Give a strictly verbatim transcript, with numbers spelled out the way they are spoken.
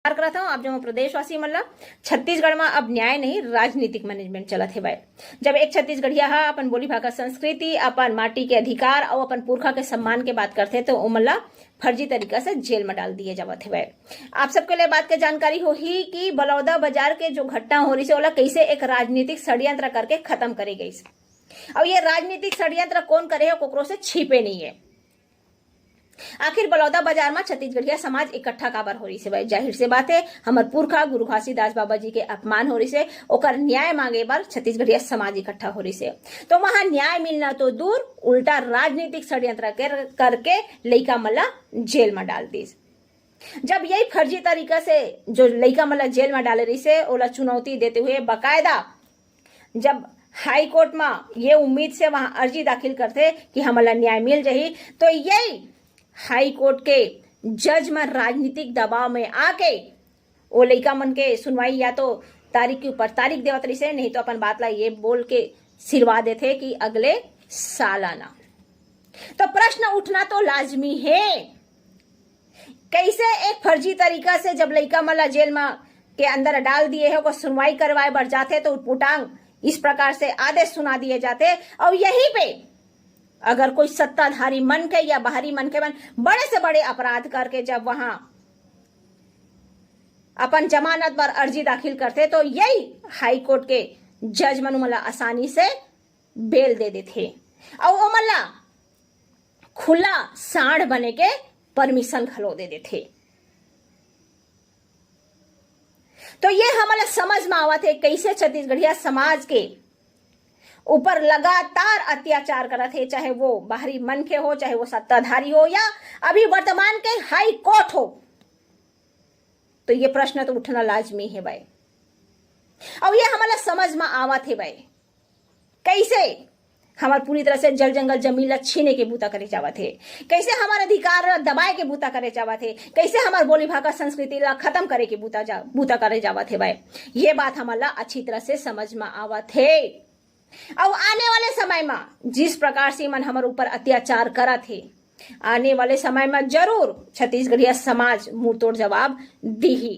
करत हूँ आप जम्मो प्रदेशवासी मन ला। छत्तीसगढ़ में अब न्याय नहीं, राजनीतिक मैनेजमेंट चलत हेवय। जब एक छत्तीसगढ़िया ह अपन बोली भाखा, संस्कृति, अपन माटी के अधिकार अउ अपन पुरखा के सम्मान के बात करथे, तो ओमन ला फर्जी तरीका से जेल में डाल दिए जावत हेवय। आप सबके लिए बात के जानकारी होही कि बलौदा बाजार के जो घटना हो रही से, ओला कैसे एक राजनीतिक षड्यंत्र करके खत्म करे गई। अब ये राजनीतिक षड्यंत्र कौन करे है, कोकरो से छिपे नहीं है। आखिर बलौदा बाजार में छत्तीसगढ़िया समाज इकट्ठा काबर हो रही से भाई? जाहिर से बात है, हमर पुरखा गुरु घासीदास बाबा जी के अपमान हो रही से, ओकर न्याय मांगे बर छत्तीसगढ़िया समाज इकट्ठा हो रही से। तो वहां न्याय मिलना तो दूर, उल्टा राजनीतिक षड्यंत्र कर, करके लइका मन ला जेल में डाल दिस। जब यही फर्जी तरीका से जो लइका मन ला जेल में डाले रही से, ओला चुनौती देते हुए बाकायदा जब हाई कोर्ट में ये उम्मीद से वहां अर्जी दाखिल करथे कि हमन ला न्याय मिल जाही, तो यही हाई कोर्ट के जज मन राजनीतिक दबाव में आके ओ लइका मन के सुनवाई या तो तारीख के ऊपर तारीख देवत रहिसे, नहीं तो अपन बात ला ये बोल के सिरवा देथे कि अगले साल आना। तो प्रश्न उठना तो लाजमी है, कैसे एक फर्जी तरीका से जब लइका मन ला जेल में के अंदर डाल दिए है, ओकर सुनवाई करवाए बर जाथे तो उटपुटांग इस प्रकार से आदेश सुना दिए जाथे। और यहीं पे अगर कोई सत्ताधारी मन के या बाहरी मन के मन बड़े से बड़े अपराध करके जब वहां अपन जमानत बर अर्जी दाखिल करथे, तो यही हाई कोर्ट के जज मन ओमन ला आसानी से बेल दे देथे और ओमन ला खुला सांड बने के परमिशन घलो दे देथे। तो ये हमन ला समझ में आवत हे, कैसे छत्तीसगढ़िया समाज के ऊपर लगातार अत्याचार करत हे, चाहे वो बाहरी मनखे हो, चाहे वो सत्ताधारी हो, या अभी वर्तमान के हाई कोर्ट हो। तो ये प्रश्न तो उठना लाजमी हे भाई। और ये हमन ला समझ में आवत हे भाई, कैसे हमर पूरी तरह से जल जंगल जमीन ला छीने के बूता करे जावत हे, कैसे हमर अधिकार ला दबाए के बूता करे जावत हे, कैसे हमर बोली भाखा संस्कृति ला खत्म करे के बूता जा, बूता करे जावत हे भाई। ये बात हमन ला अच्छी तरह से समझ में आवत हे। अब आने वाले समय में जिस प्रकार से मन हमर ऊपर अत्याचार करत हे, आने वाले समय में जरूर छत्तीसगढ़िया समाज मुंहतोड़ जवाब दीही।